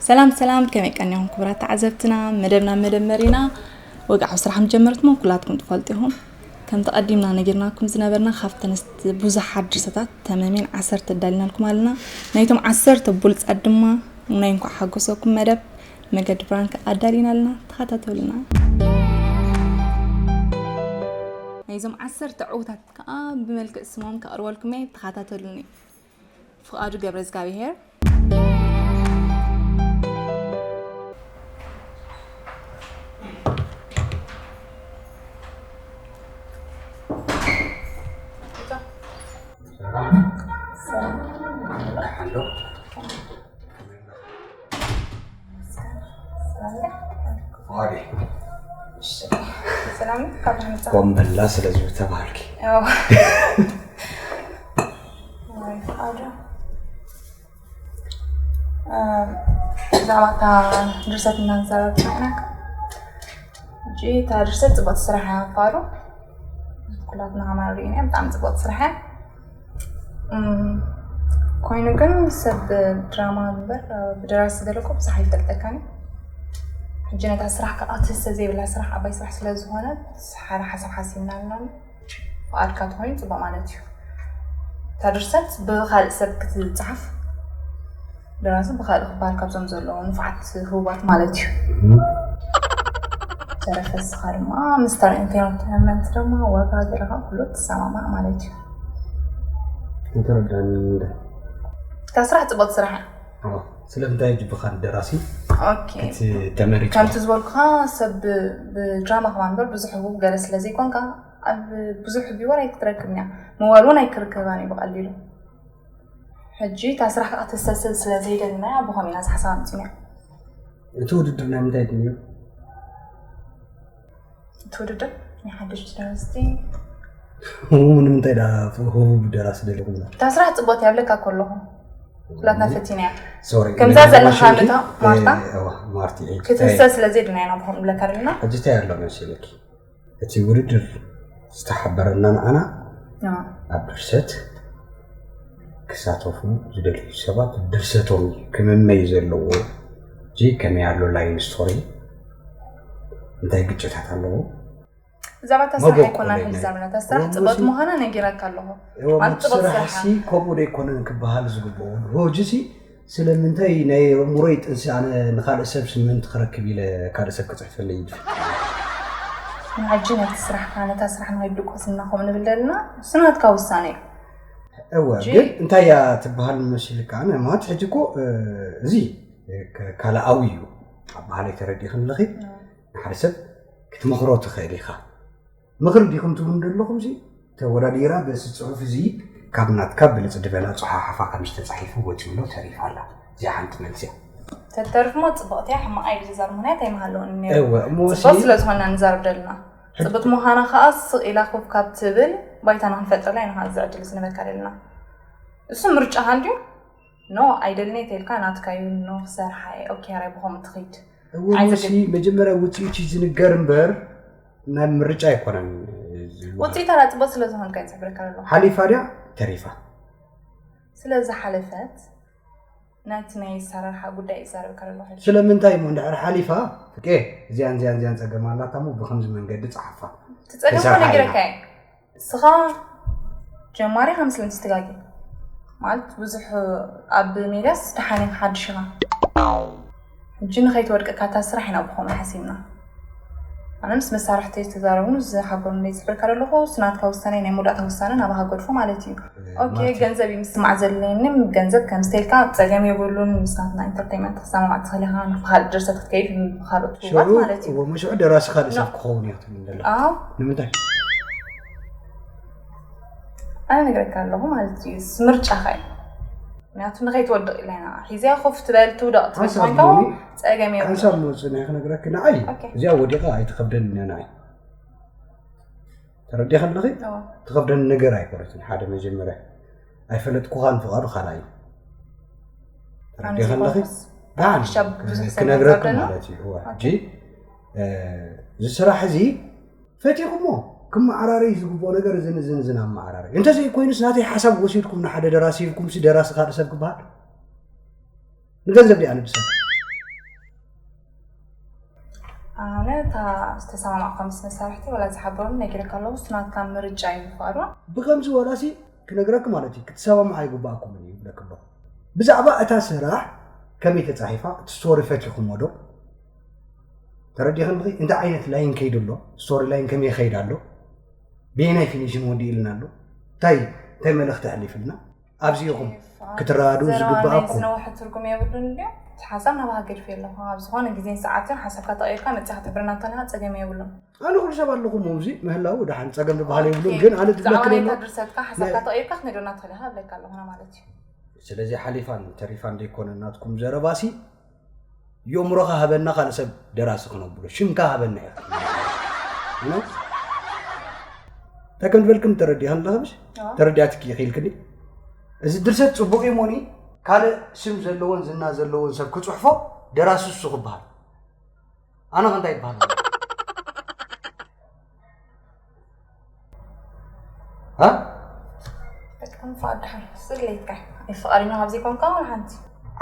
ሰላም ሰላም፣ ከመይ ቀኒኹም ክቡራት ተዓዘብትና? መደብና መደብ መሪና ወግዓዊ ስራሕ ምጀመርትሞ ኩላትኩም ትፈልጡ ኢኹም። ከምቲ ቀዲምና ነጊርናኩም ዝነበርና ካብተን ብዙሓት ድርሰታት ተመሜን ዓሰርተ ኣዳሊናልኩም ኣለና። ናይቶም ዓሰርተ ብሉጻት ድማ ናይ እንኳዕ ሓጎሰኩም መደብ መገዲ ብራንክ ኣዳሊና ኣለና። ተኸታተሉና። ናይዞም ዓሰርተ ዕውታት ከዓ ብመልክዕ ስሞም ከቕርበልኩም እየ። ተኸታተሉኒ። ፍቓዱ ገብረ እግዚኣብሔር። ሰላም። ሰላም። ፍቓዴ። ሰላም ካብ ምጻ ኮምበላ ስለዚ ተባልኪ። ያው ወይ ፍቓዱ ብዛዕባ እታ ድርሰት እናተዛረብና ኢና። ሕጂ እታ ድርሰት ፅቡቅ ስራሕ እያ። ፋሩ ኩላትና ከማን ርኢና ብጣዕሚ ፅቡቅ ስራሕ እያ። እም፣ ኮይኑ ግን ሰብ ድራማ እምበር ብደራሲ ዘለኮ ብዙሕ ኣይፈልጠካን እዩ። ሕጂ ነታ ስራሕ ከዓ ትህሰ ዘይብላ ስራሕ ዓባይ ስራሕ ስለ ዝኾነት ሓደ ሓሳብ ሓሲብና ኣለና። ፍቓድካ ተኾይኑ ፅቡቅ ማለት እዩ። እታ ድርሰት ብካልእ ሰብ ክትፅሓፍ ደራሲ ብካልእ ክበሃል ካብዞም ዘለዉ ንፉዓት ህቡባት ማለት እዩ። ተረፈ እስኻ ድማ ምስ ተር ኢንተርቴንመንት ድማ ዋጋ ገለኻ ኩሉ ትሰማማዕ ማለት እዩ። እንተረዳኒ እንደ እታ ስራሕ ፅቡቅ ስራሕ እያ። ስለምንታይ ጅብኻ ደራሲ ኦኬ። እቲ ተመሪጽ ከምቲ ዝበልኩኻ ሰብ ብድራማ ከማን እምበር ብዙሕ ህቡብ ገለ ስለ ዘይኮንካ ኣብ ብዙሕ ቢወር ኣይክትረክብን እያ። ምዋል እውን ኣይክርከባን እዩ ብቐሊሉ። ሕጂ እታ ስራሕ ከዓ ትሰስል ስለ ዘይደለና ብኸም ኢና ዝሓሳብ ኣምፂና። እቲ ውድድር ናይ ምንታይ ድዩ? እቲ ውድድር ናይ ሓደሽቲ ደረስቲ ንምንታይ ዳ ህቡብ ደራሲ ደለኹም? እታ ስራሕ ፅቡቅ እያ ብለካ ከለኹ ኩላትና ፈቲና እያ። ሶሪ ከምዛ ዘለኻ ነታ ማርታ ማርቲ ክትህሰ ስለ ዘይደለና ኢና ብኸም ንብለካ ዘለና። ሕጂ እንታይ ኣሎ መሲልኪ? እቲ ውድድር ዝተሓበረና ንዓና ኣብ ድርሰት ክሳተፉ ዝደልዩ ሰባት ድርሰቶም ክምመይ ዘለዎ ጂ ከመይ ኣሎ ላይን ስቶሪ እንታይ ግጭታት ኣለዎ ብዛዕባ እታ ስራሕ ኣይኮናን ሕጂ ዛርበና እታ ስራሕ ፅቡቅ ምዃና ነጊረካ ኣለኹ። ማለት ፅቡቅ ስራሕ ስራሕሲ ከምኡ ዘይኮነን ክበሃል ዝግብኦ ሕጂሲ ስለምንታይ ናይ ኣእምሮይ ጥንሲ ኣነ ንካልእ ሰብ ስምንት ክረክብ ኢለ ካልእ ሰብ ክፅሕፈለይ ይድፍእ ንሕጂ ነቲ ስራሕካ ነታ ስራሕ ንኸይድቆስና ከምኡ ንብል ዘለና እሱ ናትካ ውሳነ እዩ እወ ግን እንታይ እያ ትበሃል መሲልካ ኣነ ማለት ሕጂ እኮ እዚ ካልኣዊ እዩ ኣበሃለይ ተረዲኽን ኣለኺ ንሓደ ሰብ ክትመኽሮ ትኽእል ኢኻ ምኽሪ ዲኹም ትብሉ ዘለኹም ሲ ተወዳዲራ በዚ ፅሑፍ እዚ ካብ ናትካ ብልፅ ድበላ ፀሓሓፋ ከም ዝተፃሒፉ ወፂኡ ኣሎ ተሪፋ ኣላ እዚኣ ሓንቲ መልሲ እያ ተተርፍሞ ፅብቕቲ እያ ሕማቕ ኣይብዝዛር ምክንያት ኣይመሃለውን ነይሩ እወ እሞ ሲ ፅቡቅ ስለ ዝኾንና ንዛረብ ደልና ፅብቅቲ ምዃና ከዓ ስቕ ኢላ ኮፍ ካብ ትብል ባይታ ንክንፈጥረላ ኢና እዚ ዕድል ዝንበካ ደልና እሱ ምርጫ ሃልዩ ኖ ኣይደልኔ ተልካ ናትካ እዩ ኖ ክሰርሓ እየ ኦኬ ራይ ብኸምኡ ትኸይድ እወ እሞ ሲ መጀመርያ ውፅኢት እዩ ዝንገር እምበር ናይ ምርጫ ኣይኮነን ውፅኢት ኣላ ፅቡቅ ስለ ዝኾንካ እዩ ዝሕብረካ ዘሎ ሓሊፋ ድያ ተሪፋ ስለ ዝሓለፈት ናይቲ ናይ ኣሰራርሓ ጉዳይ ይዛረበካ ዘለኹ ሕጂ ስለምንታይ እሞ እንድሕር ሓሊፋ ፍቄ እዚኣን እዚኣን እዚኣን ፀገም ኣላታ እሞ ብከምዚ መንገዲ ፀሓፋ ትፀገም ተሰርሓ ነጊረካ እየ ንስኻ ጀማሪ ኢኻ መስለኒ ትጋጊ ማለት ብዙሕ ኣብ ሜድያስ ደሓን ኢኻ ሓድሽ ኢኻ ሕጂ ንኸይትወድቀካ እታ ስራሕ ኢና ብኸምኡ ሓሲብና ኣነ ምስ መሳርሕተይ ዝተዛረቡን ዝሓበሩን ዝሕብረካ ዘለኹ ስናትካ ውሳነ ናይ መወዳእታ ውሳነ ናባኻ ገድፎ ማለት እዩ ኦኬ ገንዘብ እዩ ምስማዕ ዘለኒ ገንዘብ ከም ስተይልካ ፀገም የብሉን ምስ ናትና ኢንተርቴንመንት ክሰማማዕ ትኽእል ኢኻ ንካልእ ድርሰት ክትከይድ ብካልኦት ፍርባት ማለት እዩ እሞ ሽዑ ደራሲ ካልእ ሰብ ክኸውን እየ ክትብል ዘለካ ኣዎ ንምንታይ ኣነ ነግረካ ኣለኹ ማለት እዩ ምርጫኻ እዩ ምክንያቱ ንኸይትወድቕ ኢለና ሒዝያ ኮፍ ትበል ትውደቕ ትብል ሓንሳብ ኮይንካ ሞኒ ፀገም የብሉ ሓንሳብ መወፅእ ናይ ክነግረኪ ንዓይ ኦኬ። እዚኣ ወዲቓ ኣይትኸብደኒ እያ ንዓይ ተረዲኻ ኣለኺ ኣዎ። ትኸብደኒ ነገር ኣይኮነትን ሓደ መጀመርያ ኣይፈለጥኩኻን ፍቓዱ ካልኣይ ተረዲኻ ኣለኺ ዘይኮንኩስ? ብዓል ክሻብ ብዙሕ ሰብ ክነግረኪ ዘብለና? ማለት እዩ እዋ ሕጂ እዚ ስራሕ እዚ ፈቲኹሞ ክመዓራረይ ዝግብኦ ነገር እዝን እዝን እዝን ኣመዓራረይ እንተዘይኮይኑስ ናተይ ሓሳብ ወሲድኩም ንሓደ ደራሲ ሂብኩምሲ ደራሲ ካልእ ሰብ ክበሃል ንገንዘብ ዲኣ ንድሰብ እታ ዝተሰማማዕካ ምስ መሳርሕቲ ወላ ዝሓበሩን ነጊረካ ኣለኹ፣ እሱ ናትካ ምርጫ እዩ ምፍቓድ። ብኸምዚ ወላሲ ክነግረኪ ማለት እዩ ክትሰማምዓ ኣይግባኣኩምን እዩ ይብለኪ ኣለኹ። ብዛዕባ እታ ስራሕ ከመይ ተፃሒፋ እቲ ስቶሪ ፈቲኹሞ ዶ ተረዲኽኒ እንታይ ዓይነት ላይን ከይዱ ኣሎ ስቶሪ ላይን ከመይ ይኸይድ ኣሎ በየናይ ፊኒሽን ወዲእልና ኣሎ እንታይ እንታይ መልእኽቲ ኣሕሊፍልና ኣብዚ ኢኹም ክትረዳድኡ ዝግባኣኩም። ዝነውሐ ትርጉም የብሉን እንድዩ። እቲ ሓሳብ ናባኻ ገድፈዮ ኣለኹ። ኣብ ዝኾነ ግዜን ሰዓትን ሓሳብካ ተቐይርካ መጺኻ ክትሕብረና እንተለኻ ጸገም የብሉን። ኣነ ኩሉ ሰብ ኣለኹ እሞ ኣብዚ ምህላው ደሓን ጸገም ዝበሃል የብሉን። ግን ኣነ ዝብለኪ ብዛዕባ ናይታ ዘሎ ድርሰትካ ሓሳብካ ተቐይርካ ክነግረና ትኽእል ኢኻ እብለካ ኣለኹ ኣነ ማለት እዩ። ስለዚ ሓሊፋን ተሪፋን ዘይኮነ ናትኩም ዘረባሲ የእምሮኻ ሃበና ካልእ ሰብ ደራሲ ክነብሎ ሽምካ ሃበና ኢኻ እንታይ ከም ዝበልክን ተረዲእካ ኣለኻ ምሽ ተረዲኣትኪ ኢኺ ኢልክኒ እዚ ድርሰት ፅቡቕ እዩ ሞኒ ካልእ ስም ዘለዎን ዝና ዘለዎን ሰብ ክፅሕፎ ደራሲ እሱ ክበሃል ኣነ ከ እንታይ ይበሃል ها؟ በጣም ፋድሓ ስለይካ ፍቃደኛ ኣብዚ ኮንካ ወላ ሓንቲ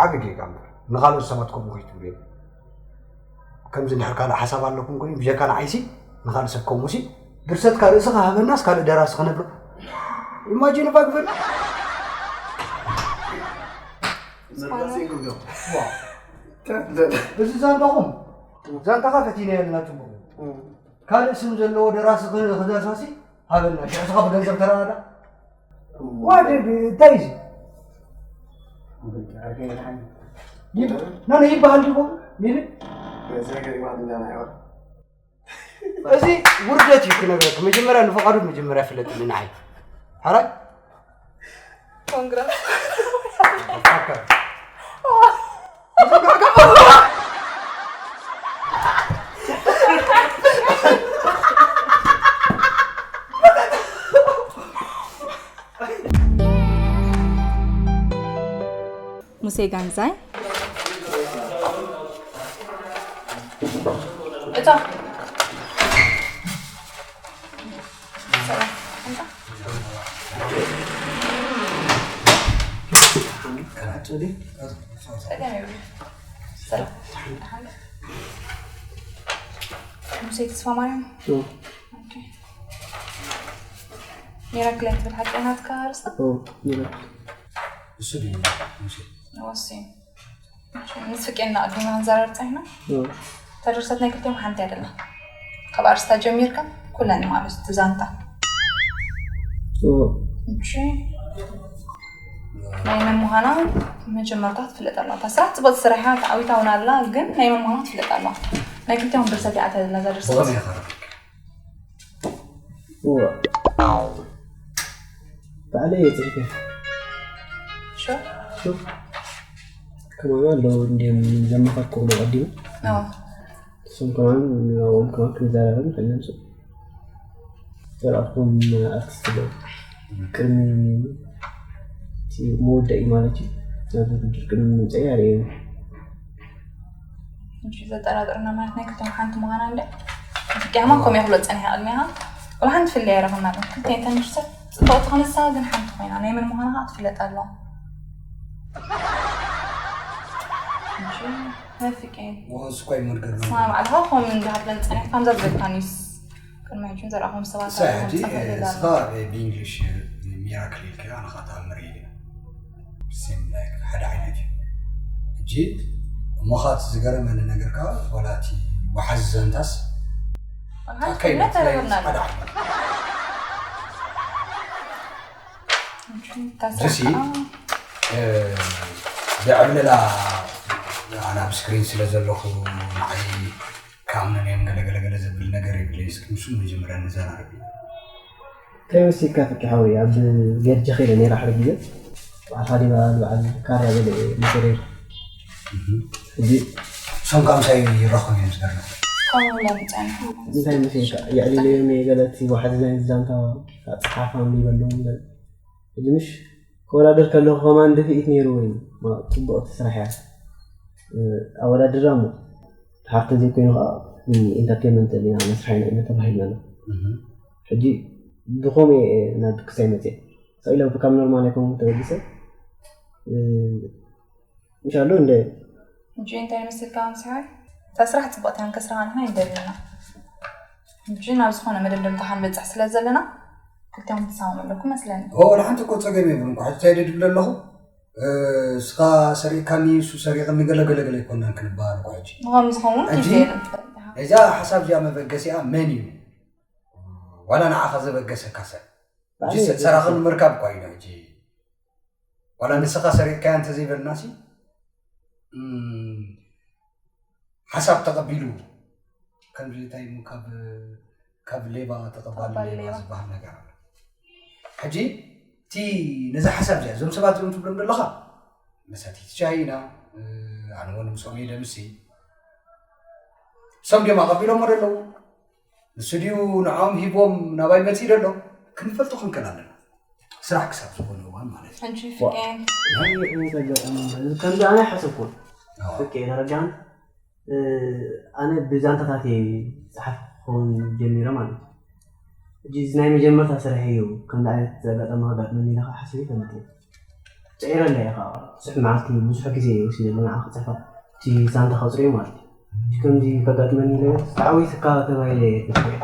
ዓቢ ጌጋ እምበር ንኻልኦት ሰባት ከምኡ ከይትብሉ እዮም ከምዚ እንድሕር ካልእ ሓሳብ ኣለኩም ኮይኑ ብጀካ ንዓይሲ ንኻልእ ሰብ ከምኡሲ ድርሰትካ ርእስኻ ሃበናስ ካልእ ደራሲ ክነብሎ ኢማጂን እባ ግበር እዚ ዛንታኹም ዛንታኻ ፈቲናዮ ኣለና ፅቡቕ ካልእ ስም ዘለዎ ደራሲ ክደርሳሲ ሃበና ሽዕስኻ ብገንዘብ ተረዳዳ ዋድድ እንታይ እዚ ናነ ይበሃል ድቦ ሚል እዚ ውርደት እዩ ክነግረክ መጀመርያ ንፍቃዱ መጀመርያ ፍለጥኒ ንዓይ ሓራይ ኮንግራ ሙሴ ጋንዛይ እታ ሙሴ ተስፋ ማርያም ሚራክል ትብል ሓቂ ናትካ ርስታ ሚራክል እሱ ድዩ ሙሴ ወሲ ምስ ፍቄና ቅድሚ ክንዛረብ ፀኒሕና እታ ድርሰት ናይ ክልቲኦም ሓንቲ ኣይደላ ካብ ኣርስታ ጀሚርካ ኩለን ማለት እቲ ዛንታ ናይ መን ምዃና መጀመርታ ትፍለጥ ኣለዋ እታ ስራሕ ፅቡቅ ስራሕ ተዓዊታ እውን ኣላ ግን ናይ መን ምዃና ትፍለጥ ኣለዋ ናይ ክልቲኦም ድርሰት ይኣትያ ዘለና እዛ ድርሰት ባዕለይ እየ ፅሒፈ ከማና ኣለዉ እንዲም ዘመኸርኩ ብሎ ቀዲሙ እሶም ከማን ንኦም ከማን ክንዘራረብ ንኽእል ንምፅእ ዘርኣኹም ኣርቲስት ዶ ቅድሚ መወዳኢ ማለት እዩ ናብ ውድድር ቅድሚ ምምፀኢ ኣርእየኒ ዘጠራጥርና ማለት ናይ ክልቲኦም ሓንቲ ምዃና እንደ ፍቅያማ ኮም የኽሎ ፀኒሐ ቅድሚኻ ቆላ ሓንቲ ፍለያ ረኽብና ክልተ ተንሽተ ፅቡቕቲ ክንሳ ግን ሓንቲ ኮይና ናይ መን ምዃና ከዓ ትፍለጥ ኣለዋ መፍቀ ወንስኳይ መርገር ስማ ባዕልኻ ከምኡ እንዳሃብለን ፀኒሕካ ከምዛ ዝበልካኒስ ቅድሚ ሕጂ ዘርኣኹም ሰባት ኣለዉ ሕጂ ክምፅእ ይኽእል ኣሎ። እስኻ ብእንግሊሽ ሚራክል ኢልካ ኣነ ከዓ ተኣምር ኢለ ሴም ላይክ ሓደ ዓይነት እዩ ሕጂ እሞኻት ዝገረመኒ ነገር ከዓ ወላ እቲ ወሓዚ ዘንታስ ኣካይነት ናይ ሓደ ዓይነት ጅሲ ብዕብለላ ኣነ ኣብ ስክሪን ስለ ዘለኹ ንዓይ ክኣምነን እዮም ገለገለገለ ዘብል ነገር የብለይ እስኪ ምስኡ መጀመርያ ንዘራረብ እዩ እንታይ መሲልካ ፍቂ ሓወይ ኣብ ገርጂ ከይደ ነይረ ሓደ ግዜ በዓልካ ዲባ በዓል ካራ ገለ መሰረይ ሕጂ እሶም ካብ ምሳይ ይረኸቡ እዮም ዝገርመካ ከምኡለን ጸንሑ እንታይ መሲልካ የዕሊለዮም እየ ገለ እቲ ዋሕዚ ናይ ዛንታ ጸሓፋ ይበሎም ገለ ሕጂ ምሽ ከወዳደር ከለኹ ከማን ድፍኢት ነይርዎ እዩ ፅቡቕ ትስራሕ እያ ኣወዳድራ እሞ ሓፍተ ዘይኮይኑ ከዓ ኢንተርቴንመንት ሊና መስርሓ ኢና ኢና ተባሂልና ኣሎ ሕጂ ብኸመይ ናብ ክሳይ መፅእ ሰኢለ ካብ ኖርማል ኣይኮንኩ ተበጊሰ ምሻሉ እንደ ሕጂ እንታይ ይመስልካ ንስሓ እታ ስራሕ ፅቡቕቲ እያ ንከስርኻ ንሕና ይደልና ሕጂ ናብ ዝኾነ መደምደምታ ክንበፅሕ ስለ ዘለና ክልቲኦም ትሰማሙ ኣለኩም መስለኒ። ኦ ንሓንቲ እኮ ፀገም የብሉን እኮ ሕጂ እንታይ ድብል ኣለኹ። እስኻ ሰሪቕካኒ እሱ ሰሪቕኒ ገለገለገለ ኣይኮናን ክንበሃል እኮ ሕጂ። ንኸም ዝኸውን ሕጂ ጊዜ የለን። ነዛ ሓሳብ እዚኣ መበገሲኣ መን እዩ? ዋላ ንዓኻ ዘበገሰካ ሰብ ሕጂ ሰራኺ ንምርካብ እኳ እዩ ሕጂ ዋላ ንስኻ ሰሪቕካያ እንተዘይበልና ሲ ሓሳብ ተቐቢሉ ከምዚ እንታይ ካብ ሌባ ተቐባሊ ሌባ ዝበሃል ነገር ኣሎ። ሕጂ እቲ ነዚ ሓሳብ እዚኣ እዞም ሰባት እዮም ትብሎም ዘለኻ መሳቲቲ ሻሂ ኢና ኣነ እውን ምስኦም እየ ደምሲ እሶም ድዮም ኣቐቢሎሞ ደለዉ ንሱ ድዩ ንዕኦም ሂቦም ናባይ መፅኢ ደሎ ክንፈልጦ ክንክእል ኣለና። ስራሕ ክሳብ ዝኾነ እዋን ማለት እዩ። ሕጂ ፍቄን ከምዚ ኣነ ሓሰብኩ ፍቄ ደረጃን ኣነ ብዛንታታት እየ ዝፅሓፍ ክኸውን ጀሚረ ማለት እዩ። ሕጂ እዚ ናይ መጀመርታ ስራሕ እዩ ከምዚ ዓይነት ኣጋጣሚ ከጋጥመኒ ኢለ ከዓ ሓሲበ ይፈልጥ እየ። ፅዒረ ኣለ እየ ከዓ ብዙሕ መዓልቲ ብዙሕ ግዜ እየ ወሲደሉ ንዓ ክፅሕፋ እቲ ዛንታ ከፅርዮ ማለት እዩ። ከምዚ ከጋጥመኒ ኢለ ተዓዊትካ ተባሂለ እየ ተፅዒረ።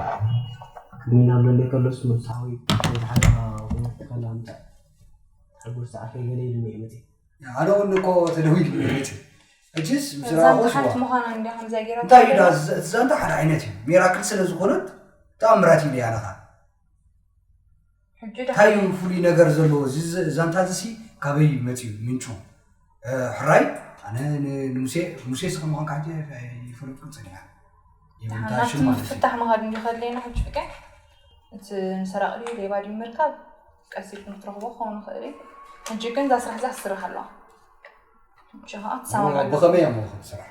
ክግሚና ብለለይ ከሎስ መሳዊ ዝሓለፋ ኩነት ተኸላ ምፃእ ተሓጎስ ሰዓት ገለ ኢሉኒ እየ መፅእ። ኣነ እውን እኮ ተደዊሉ ይመፅእ እጅስ ምስራቆስ ሓንቲ ምዃና እንዲያ ከምዚያ ገይራ እንታይ እዩ ዳ ዛንታ ሓደ ዓይነት እዩ ሚራክል ስለ ዝኾነት ተኣምራት እዩ ያለኻ እንታይ እዩ ፍሉይ ነገር ዘለዎ እዚ ዛንታ እዚ ሲ ካበይ መፅዩ ምንጩ ሕራይ ኣነ ንሙሴ ሙሴ ስኸ ምዃንካ ሕጂ ይፈለጥኩ ፀኒሓ ይብልታ ሽም ማለት እዩ ፍታሕ መኻድ እንዲኸለና ሕጂ ፍቀ እቲ ንሰራቕ ድዩ ሌባ ድዩ ምርካብ ቀስ ኢልኩም ክትረኽቦ ክኸውን ይኽእል እዩ። ሕጂ ግን እዛ ስራሕ እዛ ትስራሕ ኣለዋ። ሕጂ ከዓ ትሰማማዕ ኣለዋ። ብኸመይ እያ መኸድ ስራሕ?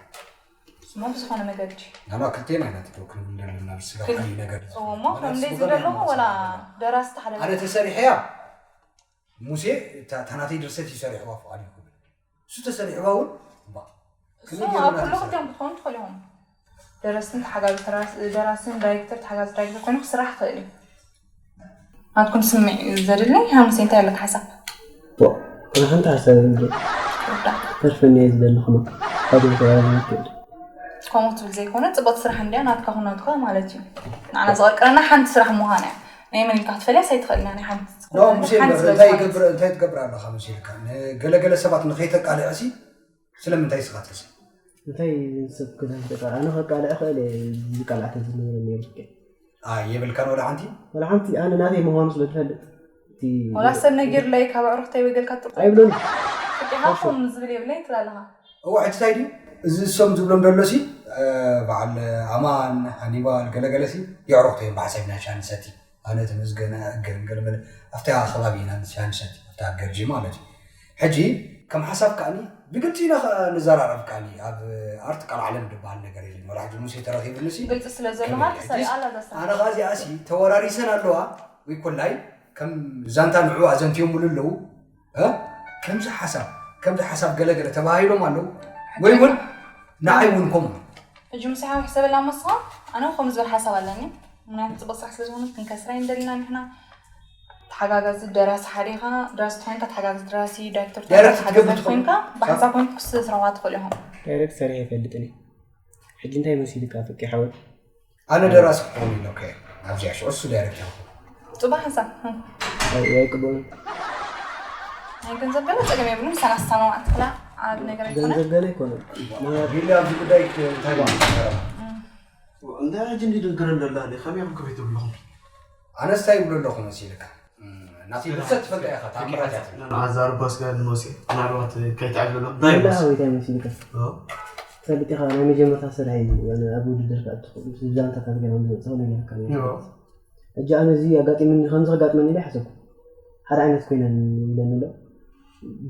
ስማ ብዝኾነ መገዲ። ናብራ ክልቴና ኢና ትደው ክንብል ዘለና ብስጋ ክል- ዓብዪ ነገር እዎ እሞ ከምዚ ዝብል ኣለኹ ወላ ደራሲ ሓደ ኣነ ተሰሪሐያ ሙሴ እታ እታ ናተይ ድርሰት ይሰሪሕዋ ፍቓድ ይክብል እሱ ተሰሪሕዋ እውን እባ እሱ ኣብ ኩሉ ክልቲኦም ክትኾኑ ትኽእሉ ኢኹም። ደረስትን ተሓጋዚ ተራስ- ደራስን ዳይሬክተር ተሓጋዚ ዳይሬክተር ኮይኑ ክስራሕ ይኽእል እዩ። ናትኩም ስምዒ እዩ ዘድሊ። ሃምሴ እንታይ ኣለካ ሓሳብ? ኣነ ሓንቲ ሓሳብ የብለይ። ተርፈኒ እየ ዝደሊ ከማ ካብ ተባባሪ ይክእል። ከምኡ ትብል ዘይኮነ ፅቡቅ ስራሕ እንድያ ናትካ ኩን ናትካ ማለት እዩ። ንዓና ዝቐርቅረና ሓንቲ ስራሕ ምዃና እያ። ናይ መን ኢልካ ክትፈልያስ ኣይትኽእልና ናይ ሓንቲ ኖ ሙሴ ሓንቲ እምበር ስለ እንታይ ዝኾነት። ይገብር እንታይ ትገብር ኣለኻ መሲልካ ንገለገለ ሰባት ንኸይተቃልዕሲ ስለምንታይ ስኻ ተሰ እንታይ ሰብ ክዛን ተቃ ኣነ ከቃልዕ ክእል እየ ዝቃልዓ ተዝነበረ ነይሩ ፍቄ ኣይ የብልካን ወላ ሓንቲ ወላ ሓንቲ ኣነ ናተይ ምዃኑ ስለ ትፈልጥ እቲ ወላ ሰብ ነጊርለይ ካብ ኣዕሩኽተይ ወይ ገልካ ጥርጥር ኣይብሎን ፍቄኻ ከምኡ ዝብል የብለይ ትብል ኣለኻ እዋ ሕጂ እንታይ ድዩ እዚ እሶም ዝብሎም ደሎ ሲ በዓል ኣማን ሃኒባል ገለገለ ሲ የዕሩኽተይ እዮም ብሓሳብ ኢና ሻሂ ንሰቲ ኣነ ተመስገነ እገን ገለመለ ኣብታ ከባቢ ኢና ንሻሂ ንሰቲ ኣብታ ገርጂ ማለት እዩ ሕጂ ከም ሓሳብ ከኣኒ ብግልፂ ኢና ከኣ ንዘራረብ ከኣኒ ኣብ ኣርት ቃል ዓለም ዝበሃል ነገር የለን ወላ ሕጂ ሙሴ ተረኺብኒ ሲ ግልፂ ስለ ዘለኻ ከመይ? ተሰሪኣ ኣላ እዛ ስራሕ ኣነ ከኣ እዚኣ ሲ ተወራሪሰን ኣለዋ ወይ ኮላይ ከም ዛንታ ንዑ ኣዘንትዮምሉ ኣለዉ እ? ከምዚ ሓሳብ ከምዚ ሓሳብ ገለገለ ተባሂሎም ኣለዉ ወይ እውን ንዓይ እውን ከምኡ ሕጂ ምሳይ ሕሰበላ መስኻ ኣነ ከምኡ ዝበል ሓሳብ ኣለኒ ምክንያቱ ፅቡቅ ስራሕ ስለ ዝኾነ ክንከስራ ይንደልና ንሕና ተሓጋጋዚ ደራሲ ሓደ ኢኻ ደራሲ ተኮይንካ ተሓጋጋዚ ደራሲ ዳይሬክተር ተኮይንካ ተሓጋጋዚ ኮይንካ ብሓንሳብ ኮይንኩ ክስስራዋ ትኽእሉ ኢኹም ዳይሬክት ሰሪሐ ይፈልጥን እየ ሕጂ እንታይ መሲልካ ፍቂ ሓወይ ኣነ ደራሲ ክኸውን ኢለካ እየ ኣብዚኣ ሽዑ እሱ ዳይሬክተር ይኸውን ፅቡቅ ሓሳብ ኣይቅበሉን ናይ ገንዘብ ገለ ፀገም የብሉን ምሳና ክሰማማዕ ትኽላ ዓብ ነገር ኣይኮነ ገንዘብ ገለ ኣይኮነ ቢሊ ኣብዚ ጉዳይ እንታይ ማለት ይቻላል እንታይ ሕጂ እንዲ ድንግረን ደላ ከመይ ከም ክብሪ ትብልኹም ኣነስ እንታይ ይብሎ ኣለኹ መሲልካ ናተይ ብሰት ትፈልጣ ኢኻ ተኣምራት እያ ትብል ኣዛርቦ ስጋ ንመሲ ምናልባት ከይትዕብልሎ ናይ መሲ ወይታይ መሲልካ ትፈልጥ ኢኻ ናይ መጀመርታ ስራሕ እዩ ኣነ ኣብ ውድድር ከኣ ትኽእሉ ዛንታታት ገና ዝመፅእ ነገር ይከኣል ሕጂ ኣነ እዚ ኣጋጢሙኒ ከምዚ ከጋጥመኒ ኢለ ሓሰብኩ ሓደ ዓይነት ኮይነን ኢለኒ ኣሎ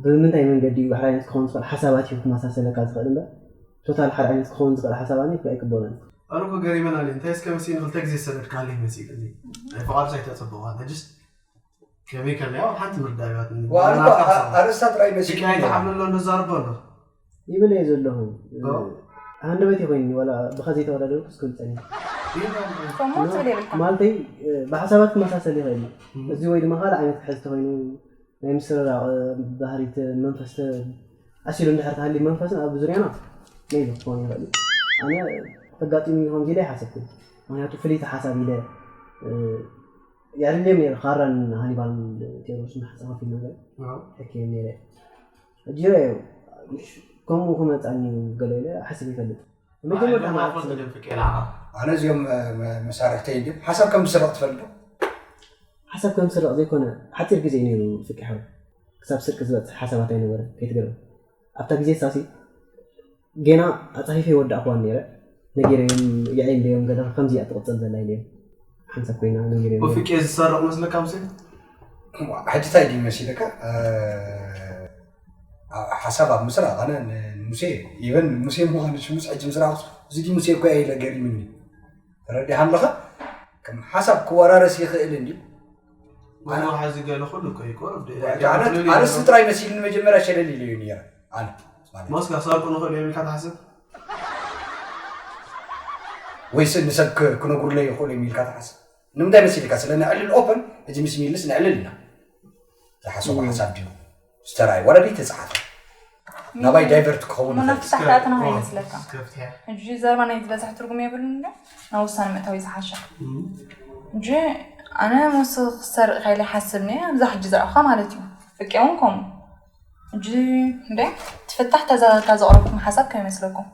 ብምንታይ መንገዲ እዩ ሓደ ዓይነት ክኸውን ዝኽእል ሓሳባት እዩ ክመሳሰለካ ዝኽእል እምበር ቶታል ሓደ ዓይነት ክኸውን ዝኽእል ሓሳብ ኣነ ኣይቅበሎን ኣነ እኮ ገሪመና እንታይ እስከ መሲኒ ክልተ ግዜ ዝሰደድካለይ መሲልኒ ናይ ፍቓዱስ ኣይተጸበቕኳን ሕጅስ ከመይ ከለያ ሓንቲ ምርዳእ ይባትኒ ኣርእስታ ጥራይ መሲሉ ኣይተሓብለሎ ንዛርቦ ኣሎ ይብል እየ ዘለኹ ሃንደበት ይኮይኒ ዋላ ብኻ ዘይተወዳደርኩ እስክብል ፀኒ ማለተይ ብሓሳባት ክመሳሰል ይኽእል እዩ እዚ ወይ ድማ ካልእ ዓይነት ክሕዝ ተኮይኑ ናይ ምስርራቕ ባህሪት መንፈስ ኣሲሉ እንድሕር ተሃልዩ መንፈስን ኣብ ዙርያና ነይሉ ክኾን ይኽእል እዩ ኣነ ተጋጢሙ ከምዚ ኢለ ይሓሰብኩ ምክንያቱ ፍልይቲ ሓሳብ ኢለ የዕልልዮም ነይረ። ካራን ሃኒባልን ቴዎድሮስን ሓሳብ ከፊልና ነይረ። ሕክዮም ነይረ። ሕጂ ይረኣዩ። ከምኡ ክመፃኒ ገለ ኢለ ሓስብ ይፈልጥ። መጀመርታ ማለት ኣነ እዚኦም መሳርሕተይ እንዲም ሓሳብ ከም ዝስረቕ ትፈልጥ ዶ? ሓሳብ ከም ዝስረቕ ዘይኮነ ሓፂር ግዜ እዩ ነይሩ ፍቅሐው ክሳብ ስርቂ ዝበፅሕ ሓሳባት ኣይነበረ ከይትገርም ኣብታ ግዜ ሳሲ ጌና ኣፃፊፈ ይወዳእክዋን ነይረ ነጊረዮም የዒለዮም ገለ ከምዚ እያ ትቕፅል ዘላ ኢለዮም ሓንሳብ ኮይና ነጊረዮም ፍቄ ዝሰርቕ መስለካ ምሰ ሕጂ እንታይ ድዩ መሲልካ ሓሳብ ኣብ ምስራቕ ኣነ ንሙሴ ኢቨን ሙሴ ምዃኑ ሽሙስ ሕጂ ምስራቕ እዚ ድዩ ሙሴ እኮ ኢለ ገሪምኒ ተረዲኻ ኣለኻ ከም ሓሳብ ክወራረስ ይኽእል እንዲ ሓዚ ገለ ኩሉ እኮ ይቆርብ ኣነስ ጥራይ መሲልኒ መጀመርያ ሸለል ኢለ እዩ ነይረ ኣነ ሞስካ ሰርቁ ንኽእል እዮም ኢልካ ትሓስብ ወይስ ንሰብ ክነግሩለይ ይኽእሉ እዮም ኢልካ ትሓስብ ንምንታይ መሲልካ ስለ ነዕልል ኦፐን እዚ ምስ ሚልስ ነዕልል ኢና ዝሓሰቡ ሓሳብ ድዩ ዝተራእዩ ወረዲ ተፃሓፈ ናባይ ዳይቨርት ክኸውን መናፍስቲ ኣሕታትና ሆ ይመስለካ ሕጂ ዘረባ ናይ ዝበዛሕ ትርጉም የብሉን እንዶ ናብ ውሳነ ምእታዊ ዝሓሸ እንጂ ኣነ ምስ ክሰርቕ ከይለ ሓስብኒ ኣብዛ ሕጂ ዝረእኻ ማለት እዩ ፍቄ እውን ከምኡ እንጂ እንደ ትፍታሕ ተዘ- ተዘቕረብኩም ሓሳብ ከይመስለኩም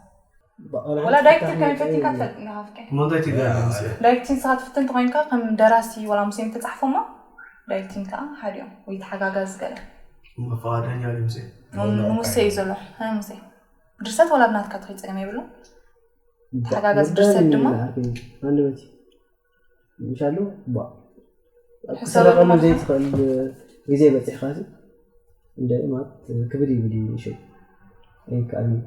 ወላ ዳይክትር ከመይ ፈቲንካ ትፈልጥ እንዲኻ ፍቄ ምንታይ ትገርም ምስለ ዳይክቲን ንስኻ ትፍትን ተኾይንካ ከም ደራሲ ወላ ሙሴ ምተፃሕፎ እሞ ዳይክቲን ከዓ ሓዲኦም ወይ ተሓጋጋዚ ገለ መፈቓደኛ ድምፂ ንሙሴ እዩ ዘሎ ናይ ሙሴ ድርሰት ወላ ብናትካ ትኸይ ፀገም የብሉ ተሓጋጋዚ ድርሰት ድማ ምሻሉ ሕሰበሉ ዘይትኽእል ግዜ በፂሕካ እንደ ማለት ክብድ ይብል እዩ ሸ ኣይከኣልን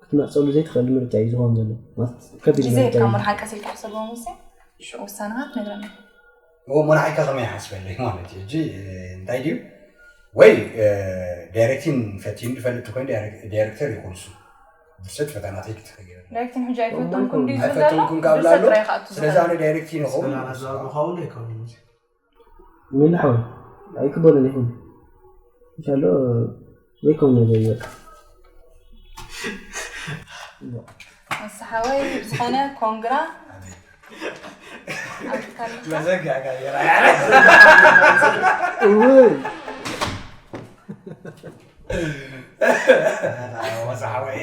ክትመርፀሉ ዘይትኽእል ምርጫ እዩ ዝኸውን ዘሎ ማለት ከቢድ ግዜ ምርጫ ካብ እዩ። ሙሉሓን ቀስ ኢልካ ሕሰብዎ ሙሴ ሽዑ ውሳነኻ ትነግረና እዎ ሞናዓይካ ከመይ ሓስበለይ ማለት እዩ እጂ እንታይ ድዩ ወይ ዳይሬክቲን ፈቲኑ ዝፈልጥ ኮይኑ ዳይሬክተር ይኹን እሱ ድርሰት ፈተናተይ ክትኸይር ዳይሬክቲን ሕጂ ኣይፈተንኩን ድዩ ዝብል ዘሎ ኣይፈተንኩን ካብ ድርሰት ኣሎ ጥራይ ከኣቱ ስለዚ ዝኽእል ኣነ ዳይሬክቲን ይኸውን ዝኸውን ኣይከውንን ምን ሓወይ ኣይቅበልን ይኹን እንሻሎ ዘይከውን ነገር ይበቃ ንስሓወይ ዝኾነ ኮንግራ መዘጋጋየራ እውይ ወሳሓወይ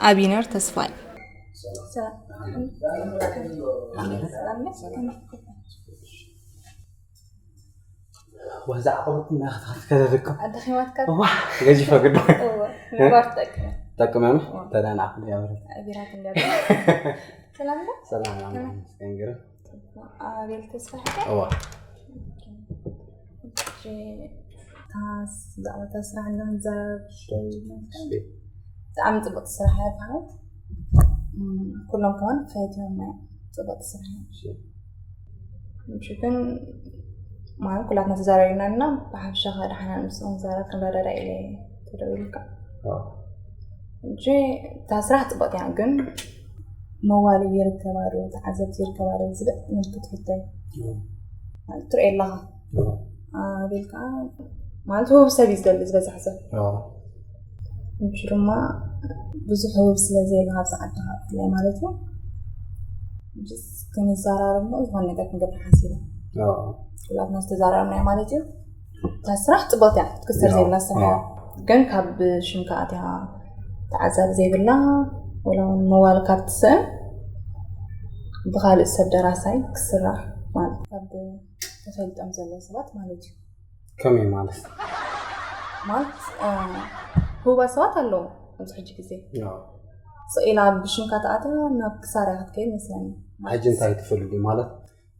ኣቢነር ተስፋይ ወዛ ዓቐበት እናኸተኸትከ ተደከም ኣደኺማትካ ዋ ገዚፈ ግዶ እወ ምግባር ትጠቅም ጠቅመ ተዳና ዓቕሊ ያበረ ቢራ ክንደር ሰላም ዶ ሰላም ሰላም ኣመስገን ገረ ኣቤል ተስፋሕካ እዋ ብዛዕባ ስራሕ እንዳንዛረብ ብጣዕሚ ፅቡቅ ስራሕ እያ በሃለት ኩሎም ከማን ፈትዮም እዮም ፅቡቅ ስራሕ እዩ ግን ማለት ኩላትና ተዛራሪብና እና ብሓፈሻ ከ ደሓና ንስ ንዛረብ ክንረዳዳ ኢለ ተደዊልካ እንጂ እታ ስራሕ ፅቡቅ እያ ግን መዋሊ ይርከባ ዶ ተዓዘብቲ ይርከባ ዶ ዝብል ምልክት ሕቶ እዩ ትርኢ ኣለኻ ኣቤል ከዓ ማለት ህቡብ ሰብ እዩ ዝደሊ ዝበዝሕ ሰብ ሕጂ ድማ ብዙሕ ህቡብ ስለ ዘየለ ካብዚ ዓድኻ ብፍላይ ማለት እዩ ክንዘራረብ ሞ ዝኾነ ነገር ክንገብር ሓሲበ ኩላትና ዝተዛረብናዮ ማለት እዩ እታ ስራሕ ፅቡቅቲ እያ ክትክሰር ዘይብላ ስራሕ እያ ግን ካብ ሽምካ ኣትያ ተዓዛቢ ዘይብላ ወላ እውን መዋል ካብ ትስእን ብካልእ ሰብ ደራሳይ ክስራሕ ማለት ካብ ተፈሊጦም ዘለዉ ሰባት ማለት እዩ ከመይ ማለት ማለት ህቡባት ሰባት ኣለዉ ኣብዚ ሕጂ ግዜ ስኢላ ብሽምካ ተኣትያ ናብ ክሳራ ክትከይድ መስለኒ ሕጂ እንታይ ትፈልጉ ማለት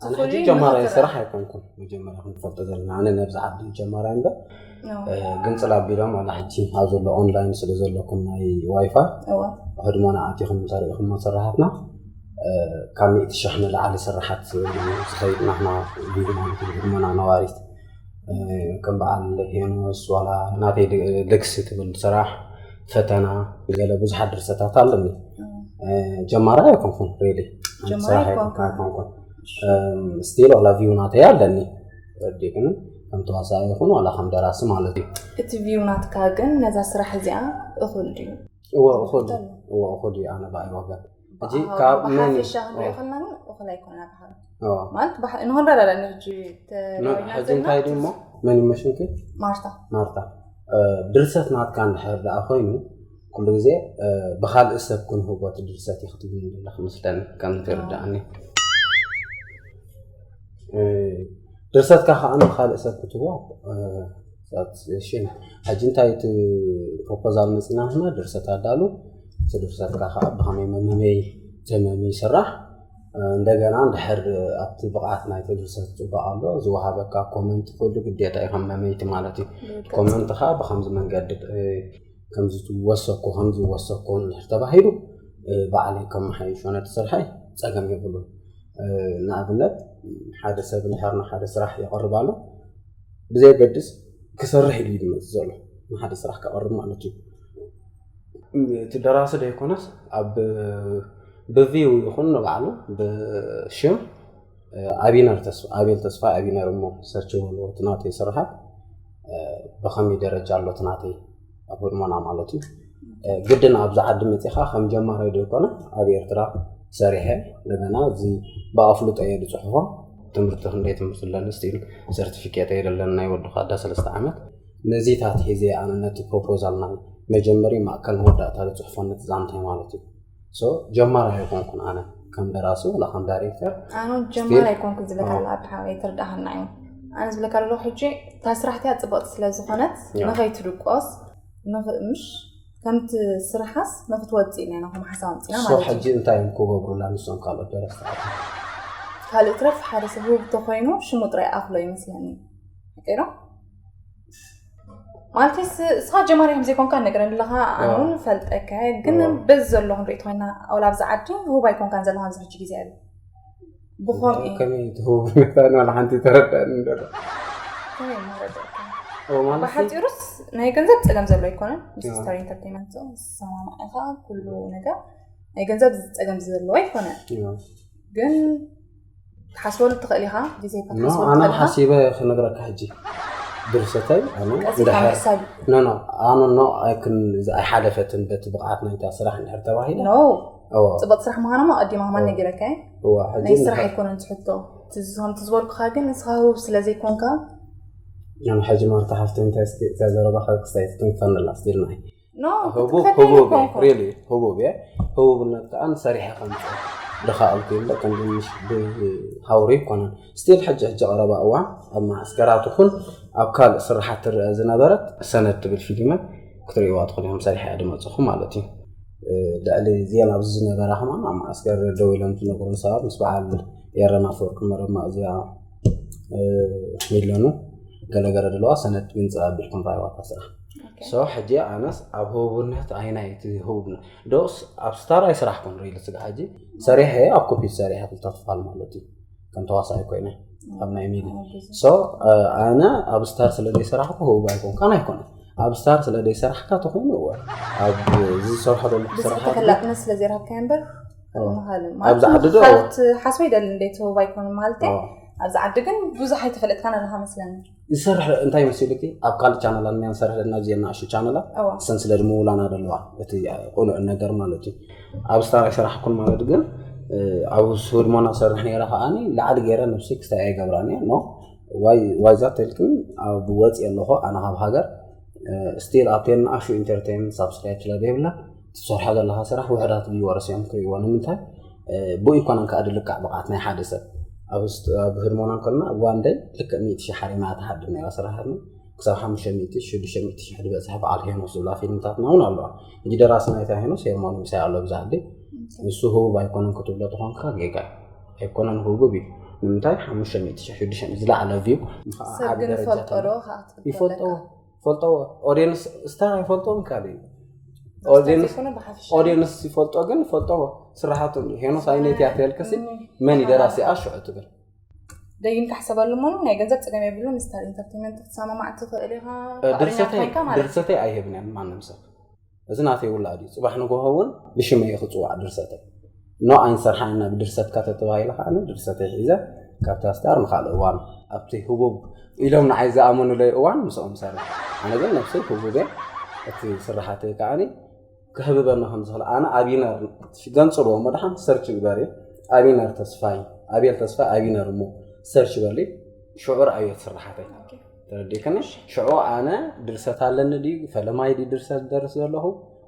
ኣነ ሕጂ ጀማራይ ስራሕ ኣይኮንኩን መጀመርያ ክንፈልጦ ዘለና ኣነ ነብዚ ዓዲ ጀማራይ እምበር ግን ፅላ ኣቢሎም ዋላ ሕጂ ኣብ ዘሎ ኦንላይን ስለ ዘለኩም ናይ ዋይፋይ ህድሞና ኣቲኹም እንተሪኢኹም መሰራሕትና ካብ ሚእቲ ሽሕ ንላዕሊ ስራሓት ዝኸይድ ናህና ቪው ማለት እዩ። ህድሞና ነዋሪት ከም በዓል ሄኖስ ዋላ ናተይ ልግሲ ትብል ስራሕ ፈተና ገለ ብዙሓት ድርሰታት ኣለኒ። ጀማሪ ኣይኮንኩን ሬሊ ስራሕ ኣይኮንኩን። ስቲል ዋላ ቪው ናተይ ኣለኒ። ግን ከም ተዋሳኢ ይኹን ዋላ ከም ደራሲ ማለት እዩ። እቲ ቪው ናትካ ግን ነዛ ስራሕ እዚኣ እኹል ድዩ? እወ እኹል እወ እኹል እዩ። ኣነ ብኣይ ወገን ሕጂ ካብ መን ብሓፈሻ ክንሪኦ ከለና ግን እኹል ኣይኮነን። ብሓ ማለት ንኽንረዳዳ ሕጂ ሕጂ እንታይ ድሞ መን ይመሽንክ ማርታ ማርታ ድርሰት ናትካ እንድሕር ደኣ ኮይኑ ኩሉ ግዜ ብካልእ ሰብ ክንህቦ እቲ ድርሰት እዩ ክትብል ዘለክ መስለኒ ከም ዝርዳእኒ። ድርሰትካ ከዓ ንካልእ ሰብ ክትቦ ሽን ሕጂ እንታይ እቲ ፕሮፖዛል መፂና ንሕና ድርሰት ኣዳሉ እቲ ድርሰትካ ከዓ ብከመይ መመመይ ተመሚ ይስራሕ። እንደገና እንድሕር ኣብቲ ብቕዓት ናይቲ ድርሰት ፅቡቅ ኣሎ ዝወሃበካ ኮመንት ኩሉ ግዴታ እዩ ከም መመይቲ ማለት እዩ። ኮመንት ከዓ ብከምዚ መንገዲ ከምዚ ትወሰኮ ከምዚ ወሰኮ እንድሕር ተባሂሉ ባዕለይ ከመሓይሾ ነቲ ስርሐይ ፀገም የብሉን። ንኣብነት ሓደ ሰብ እንድሕር ንሓደ ስራሕ የቐርብ ኣሎ ብዘየገድስ ክሰርሕ ኢሉ እዩ ዝመፅእ ዘሎ ንሓደ ስራሕ ከቐርብ ማለት እዩ። እቲ ደራሲ ዘይኮነስ ኣብ ብቪው ይኹን ንባዕሉ ብሽም ኣቢነር ተስፋ ኣቤል ተስፋ ኣቢነር እሞ ሰርች በልዎ እቲ ናተይ ስርሓት ብኸመይ ደረጃ ኣሎ እቲ ናተይ ኣብ ህድሞና ማለት እዩ። ግድን ኣብዚ ዓዲ መፂኻ ከም ጀማራይ ዶ ይኮነ ኣብ ኤርትራ ሰሪሐ እንደገና እዚ ብኣፍልጦ እየ ዝፅሕፎ ትምህርቲ ክንደይ ትምህርቲ ኣለኒ ስቲል ሰርቲፊኬት እየ ዘለኒ ናይ ወዲ ኳዳ ሰለስተ ዓመት ነዚታት ሒዘ ኣነ ነቲ ፕሮፖዛል ናይ መጀመሪ ማእከል መወዳእታ ዝፅሕፎ ነቲ ዛንታይ ማለት እዩ። ሶ ጀማራይ ኣይኮንኩን ኣነ ከም ደራሲ ወላ ከም ዳይሬክተር ኣነ ጀማራይ ኣይኮንኩን ዝብለካ ኣላ ኣብሓ ኣይትርዳኸና እዩ። ኣነ ዝብለካ ኣለኹ ሕጂ እታ ስራሕትያ ፅብቕቲ ስለ ዝኾነት ንኸይትድቆስ ምሽ ከምቲ ስራሓስ ንክትወፅእ ኢና ኢና ከም ሓሳብ ኣምፅና ማለት እዩ። ሕጂ እንታይ እዮም ክገብሩላ ንሶም ካልኦት ደረስቲ ዓዲ? ካልእ ትረፍ ሓደ ሰብ ህቡብ ተኮይኑ ሽሙ ጥራይ ኣኽሎ ይመስለኒ። ቀይሮ ማለት እስኻ ጀማሪ ከም ዘይኮንካ ነገር ኣለኻ ኣነ እውን ፈልጠካ ግን በዚ ዘሎ ክንርኢ ተኮይና ኣውላ ኣብዚ ዓዲ ህቡብ ኣይኮንካን ዘለኻ ኣብዚ ሕጂ ግዜ ኣሎ ብኸምኡ ከመይ ትህቡ ነታና ሓንቲ ተረዳእኒ እንደሎ ብሓፂሩስ ናይ ገንዘብ ፀገም ዘሎ ኣይኮነን ምስ ስታር ኢንተርቴንመንት ዝሰማማዕ ኢኻ ኩሉ ነገር ናይ ገንዘብ ፀገም ዘለዎ ኣይኮነን ግን ትሓስበሉ ትኽእል ኢኻ ግዜ ኣነ ሓሲበ ክነግረካ ሕጂ ድርሰተይ ኣነ ቀሲካ ምሕሳብ እዩ ኖ ኖ ኣነ ኖ ኣይክን ኣይሓለፈትን በቲ ብቕዓት ናይታ ስራሕ እንድሕር ተባሂለ ኖ ፅቡቅ ስራሕ ምዃኖም ኣቀዲማ ከማን ነጊረካ ናይ ስራሕ ኣይኮነን ትሕቶ ከምቲ ዝበልኩኻ ግን ንስኻ ህቡብ ስለ ዘይኮንካ ያን ሕጂ ማርታ ሓፍቲ እንታይ እስኪ እዛ ዘረባኻ ክስታይ ትትንፈንላ ስቲልና ኖ ህቡብ ህቡብ ሪሊ ህቡብ እየ ህቡብነት ከዓ ንሰሪሐ ከምፅኦ ድኻኣልኩ እምበር ከም ድንሽ ብሃውሪ ይኮነን ስቲል ሕጂ ሕጂ ቀረባ እዋን ኣብ ማዕስከራት ይኹን ኣብ ካልእ ስራሓት ትረአ ዝነበረት ሰነድ ትብል ፊልመ ክትርእይዋ ትኽእሉ እዮም ሰሪሐ እየ ድመፅኹ ማለት እዩ ልዕሊ ዜና ኣብዚ ዝነበራ ከማን ኣብ ማዕስከር ደው ኢሎም ዝነግሩን ሰባት ምስ በዓል ኤረና ኣፈወርቂ መረማ እዚኣ ሚለኑ ገለገለ ድለዋ ሰነድ ምንፅእ ኣቢልኩም ራይዋታ ስራሕ ሶ ሕጂ ኣነስ ኣብ ህቡብነት ኣይናይ እቲ ህቡብነት ዶስ ኣብ ስታር ኣይስራሕኩን ሪል ስጋ ሕጂ ሰሪሐ ኣብ ኮፒት ሰሪሐ ክልተ ክፋል ማለት እዩ ከም ተዋሳኢ ኮይነ ኣብ ናይ ሚሊ ሶ ኣነ ኣብ ስታር ስለ ዘይሰራሕኩ ህቡብ ኣይኮንካን ኣይኮነ ኣብ ስታር ስለ ዘይሰራሕካ ተኮይኑ እወ ኣብ ዝሰርሖ ዘለኩ ስራሓት ተፈላጥነት ስለ ዘይረከብካ እምበር ኣብዚ ዓዲ ዶ ካልኦት ሓስበ ይደሊ እንዴት ህቡብ ኣይኮኑ ማለት ኣብዚ ዓዲ ግን ብዙሕ ኣይተፈለጥካን ኣለካ መስለኒ ዝሰርሕ እንታይ መሲሉኪ ኣብ ካልእ ቻነላት እኒያን ዝሰርሕ ደና ኣብዚ የናእሹ ቻነላት እሰን ስለ ድምውላና ደለዋ እቲ ቁኑዕ ነገር ማለት እዩ ኣብ ስታር ኣይሰራሕኩን ማለት ግን ኣብ ስውድሞና ሰርሕ ነይረ ከዓኒ ላዕሊ ገይረ ነብሲ ክስታይ ኣይገብራን እየ ኖ ዋይ ዛት ተልክን ኣብ ወፂ ኣለኹ ኣነ ካብ ሃገር ስቲል ኣብቲ የናእሹ ኢንተርቴንመንት ሳብስክራይብ ስለ ዘይብላ ትሰርሖ ዘለካ ስራሕ ውሕዳት ቪወርስ እዮም ክርእይዎ ንምንታይ ብኡ ይኮነን ከዓ ድልካዕ ብቕዓት ናይ ሓደ ሰብ ኣብ ህድሞና እንከልና ዋንደይ ልክዕ ሚእቲ ሺሕ ሓሪማ እያ ትሓድር ነይራ ስራሓትና ክሳብ ሓሙሽተ ሚእቲ ሽዱሽተ ሚእቲ ሺሕ ዝበፅሐ በዓል ሄኖስ ዝብላ ፊልምታትና እውን ኣለዋ ሕጂ ደራሲ ናይታ ሄኖስ ሄርሞን ምሳይ ኣሎ ብዛ ዓዲ ንሱ ህቡብ ኣይኮነን ክትብሎ ተኾንካ ጌጋ እዩ ኣይኮነን ህቡብ እዩ ንምንታይ ሓሙሽተ ሚእቲ ሺሕ ሽዱሽተ ሚእቲ ዝለዓለ ቪው ሰብ ግን ፈልጦ ዶ ከዓ ክትብል ይፈልጠዎ ፈልጠዎ ኦዲየንስ ስታር ኣይፈልጦም ካልእ እዩ ኦዲየንስ ዘይኮነ ብሓፈሻ ኦዲየንስ ይፈልጦ ግን ይፈልጦ ስራሓቱ ሄኖስ ኣይነት እያ ተልከሲ መን ይደራሲኣ ሽዑ ትብል ደጊም ክሕሰበሉ እሞ ናይ ገንዘብ ፀገም የብሉን። ስታር ኢንተርቴንመንት ክትሰማማዕ ትኽእል ኢኻ። ፍቕረኛ ድርሰተይ ኮይንካ ማለት እዩ። ድርሰተይ ኣይህብን እያ ማንም ሰብ። እዚ ናተይ ውላድ እዩ። ፅባሕ ንጎሆ እውን ብሽመይ እየ ክፅዋዕ ድርሰተይ። ኖ ኣይንሰርሓና ብድርሰትካ ተተባሂለ ከዓ ድርሰተይ ሒዘ ካብታ ስታር ንካልእ እዋን ኣብቲ ህቡብ ኢሎም ንዓይ ዝኣመኑለይ እዋን ምስኦም ሰር ኣነ ግን ነብሰይ ህቡብ እየ። እቲ ስራሓተይ ከዓ ክህብበና ከም ዝኽእል ኣነ ኣቢነር ገንፅልዎ እሞ ደሓን ሰርች ግበሪ። ኣቢነር ተስፋይ ኣቤል ተስፋይ ኣቢነር እሞ ሰርች በሊ ሽዑ ረኣዮ ስራሓተይ። ተረዲእክኒ? ሽዑ ኣነ ድርሰት ኣለኒ ድዩ ፈለማይ ድዩ ድርሰት ደርስ ዘለኹ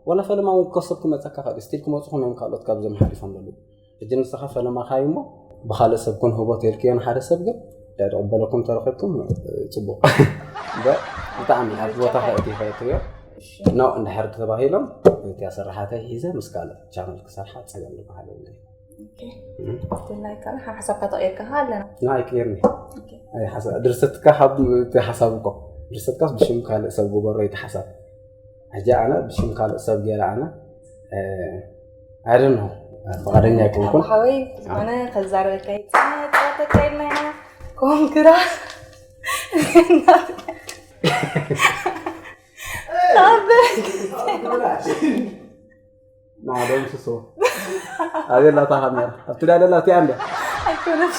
ወላ ፈለማ እውን ከሰብ ክመፀካ ካልእ ስቲል ክመፅኹም እዮም ካልኦት ካብዞም ሓሊፎም ዘለዉ። ሕጂ ንስኻ ፈለማኻ እዩ እሞ ብካልእ ሰብ ክንህቦ ተልክዮ ንሓደ ሰብ ግን ዳይ ተቐበለኩም ተረኺብኩም ፅቡቕ። እምበር ብጣዕሚ ኣብ ቦታ ከእቲ ይፈትዮ ኖ እንድሕር ተባሂሎም እቲያ ስራሓተይ ሒዘ ምስ ካልእ ቻነል ክሰርሓ ፀገም ዝበሃል የብለይ። ላይካ ሓሳብካ ተቐይርካ ኣለና። ናይ ቅይርኒ ድርሰትካ ካብ እቲ ሓሳብ እኮ ድርሰትካስ ብሽም ካልእ ሰብ ግበሮ እቲ ሓሳብ። ሕጂ ኣነ ብሽም ካልእ ሰብ ገይረ ኣነ ኣይደን ፍቓደኛ ኣይኮንኩን። ሓወይ ዝኾነ ከዛረበካ ይፅነ ጠዋተካ ኢልና ኢና ኮንግራ ናደምስሶ ኣበላታ ካሜራ ኣብቲ ዳለላ እቲኣ እንደ ኣይኮነች